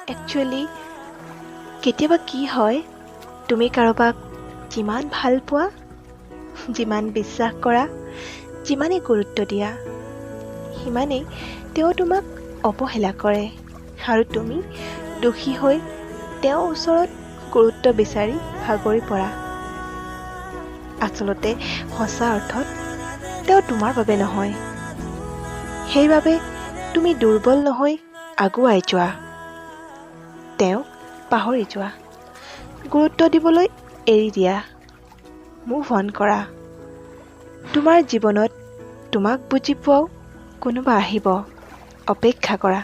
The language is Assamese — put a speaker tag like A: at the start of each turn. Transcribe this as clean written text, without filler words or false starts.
A: একচুৱেলি কেতিয়াবা কি হয়, তুমি কাৰোবাক যিমান ভাল পোৱা, যিমান বিশ্বাস কৰা, যিমানেই গুৰুত্ব দিয়া, সিমানেই তেওঁ তোমাক অৱহেলা কৰে আৰু তুমি দোষী হৈ তেওঁৰ ওচৰত গুৰুত্ব বিচাৰি ভাগৰি পৰা। আচলতে সঁচা অৰ্থত তেওঁ তোমাৰ বাবে নহয়। সেইবাবে তুমি দুৰ্বল নহৈ আগুৱাই যোৱা, তেওঁক পাহৰি যোৱা, গুৰুত্ব দিবলৈ এৰি দিয়া, মুভ অন কৰা। তোমাৰ জীৱনত তোমাক বুজি পোৱাও কোনোবা আহিব, অপেক্ষা কৰা।